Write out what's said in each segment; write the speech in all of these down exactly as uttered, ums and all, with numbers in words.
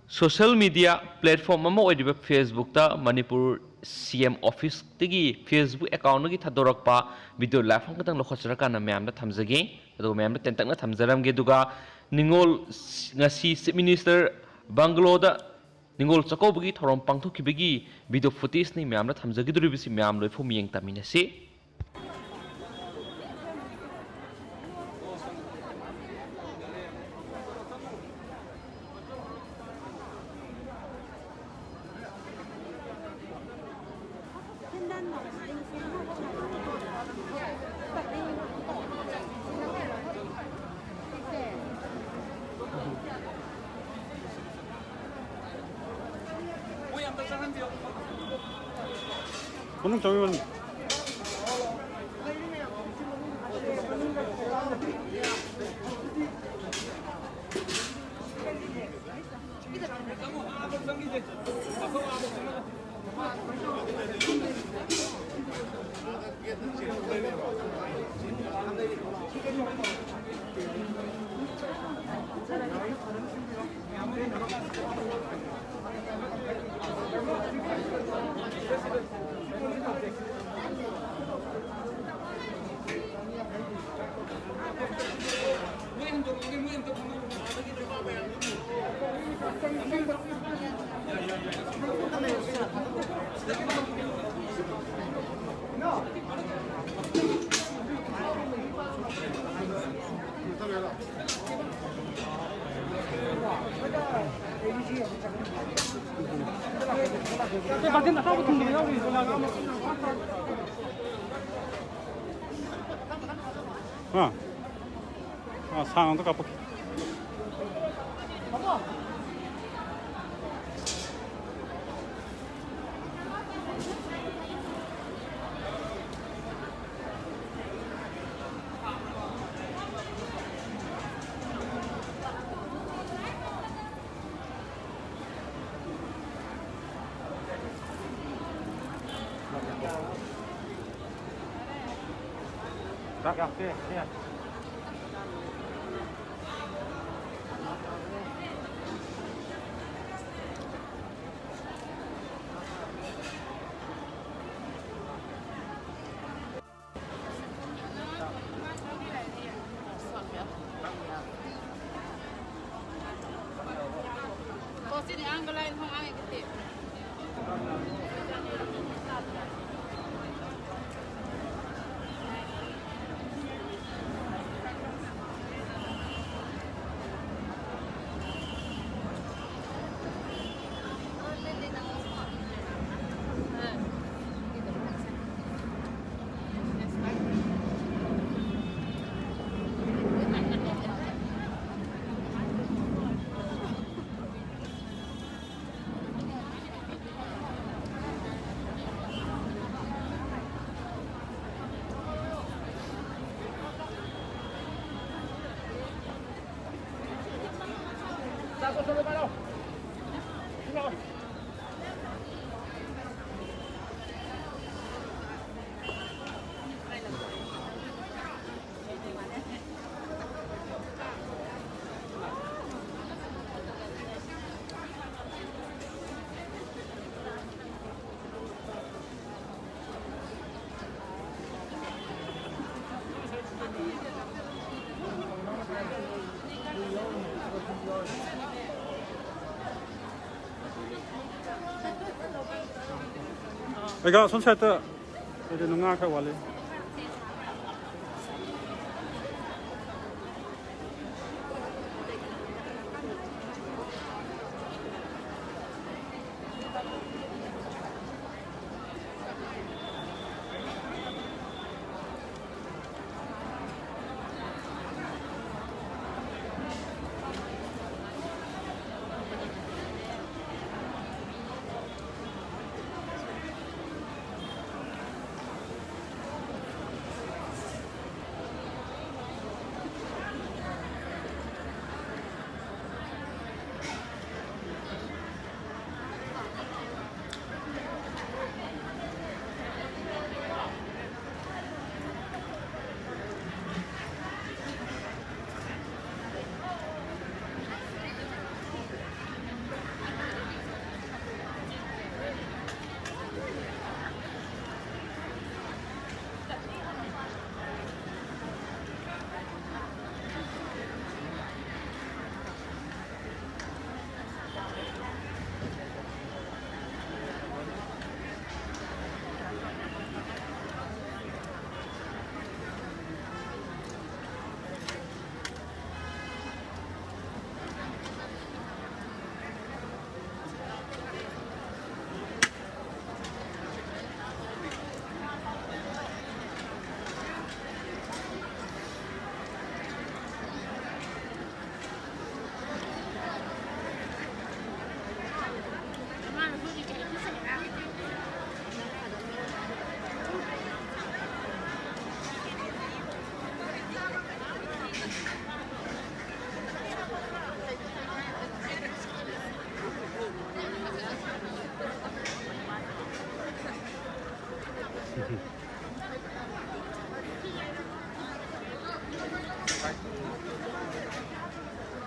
Social media platform ꯑꯃ ꯑꯣꯏꯔꯤꯕ Facebook ꯇ ꯃꯅꯤꯄꯨꯔ C M office ꯇꯒꯤ Facebook account ꯇꯒꯤ ꯊꯥꯗꯣꯔꯛꯄ video live ꯑꯃꯈꯛꯇꯪ ꯂꯧꯈꯠꯆꯔꯀꯥꯟꯗ ꯃꯌꯥꯝꯗ ꯊꯝꯖꯒꯦ꯫ ꯑꯗꯨꯒ ꯃꯌꯥꯝꯗ ꯇꯦꯟꯇꯛꯅ ꯊꯝꯖꯔꯝꯒꯦ꯫ ꯑꯗꯨꯒ ꯅꯤꯉꯣꯜ ꯉꯁꯤ Chief Minister bungalow ꯗ ꯅꯤꯉꯣꯜ ꯆꯥꯛꯀꯧꯕꯒꯤ ꯊꯧꯔꯝ ꯄꯥꯡꯊꯣꯛꯈꯤꯕꯒꯤ video footage ꯅꯤ ꯃꯌꯥꯝꯗ ꯊꯝꯖꯈꯤꯗꯣꯔꯤꯕꯁꯤ ꯃꯌꯥꯝ ꯂꯣꯏꯐꯥꯎ ꯃꯤꯠꯌꯦꯡ ꯇꯝꯃꯤꯟꯅꯁꯤ꯫ ꯃꯅꯨꯡ ꯆꯪꯉꯨ, ꯃꯅꯨꯡ꯫ ꯑꯥ, ꯑꯥ, ꯁꯥꯡ ꯑꯝꯇ ꯀꯥꯞꯄꯛꯈꯤ꯫ ꯆꯥꯛ ꯌꯥꯝ ꯄꯦ, ꯄꯦ꯫ ꯑꯩꯒ ꯁꯣꯝ ꯁꯥꯏꯠꯇ꯫ ꯑꯗꯨꯗꯤ ꯉꯥ ꯈꯔ ꯋꯥꯠꯂꯤ꯫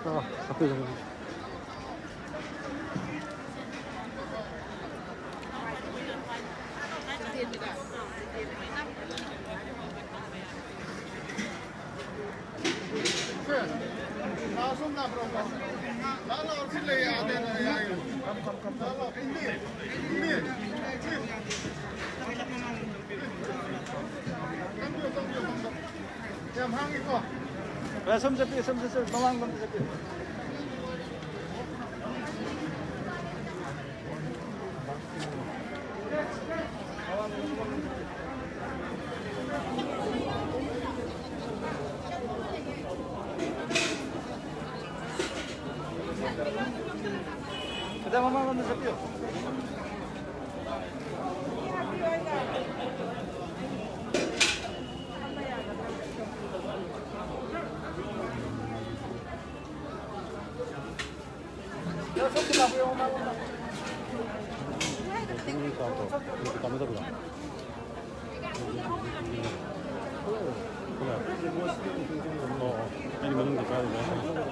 ꯂꯥꯛꯑꯣ, ꯆꯠꯄꯤꯔꯣ꯫ ꯌꯥꯝ ꯍꯥꯡꯉꯤꯀꯣ? ꯁꯣꯝ ꯆꯠꯄꯤꯌꯨ, ꯁꯣꯝ ꯆꯠꯄꯤꯌꯨ, ꯃꯃꯥꯡꯂꯣꯝꯗ ꯆꯠꯄꯤꯌꯨ꯫ ꯃꯦꯗꯥꯝ, ꯃꯃꯥꯡꯂꯣꯝꯗ ꯆꯠꯄꯤꯌꯨ꯫ ꯑꯣ, ꯑꯣ꯫ ꯑꯩꯗꯤ ꯃꯅꯨꯡꯗ ꯆꯥꯔꯤꯕ꯭ꯔꯥ ꯍꯥꯏꯅ꯫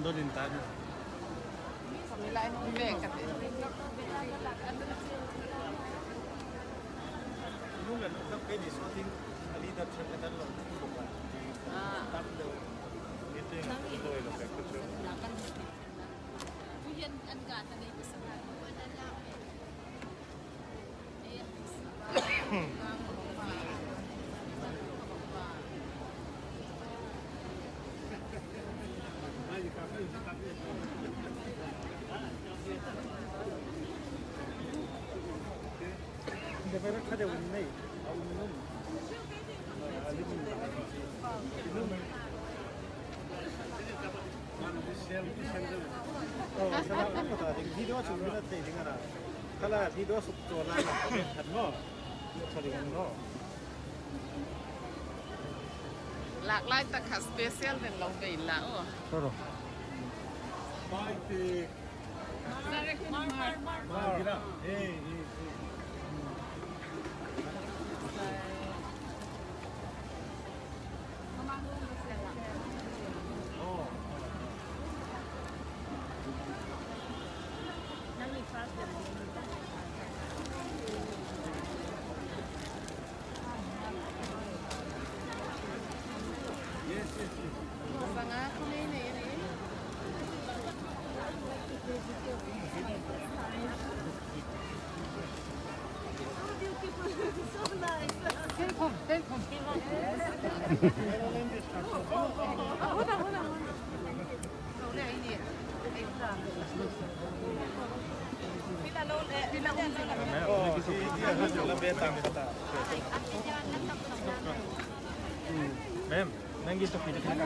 Din tani. Samila ini bek kati. Nung kan tak kay ni shooting ali da trip kan lo. Ah. Tap do. Ito yung ito yung effect ko. Uyan, ang gata na ito sa mga. Hindi, pero kada win na eh. Ah, win na. Ah, alim. Inom. Oh, salamat po, tadi. Video at yung binat na, hindi nga na. Kala, video at yung wala na. Ano? Saringan mo. Laklay ta ka special din lang kay lao. Sure. Bye, Tik. Mar, mar, mar. Mar, gina. Hey, hey, hey. Oh. Ma'am, nanggi to pili ka na.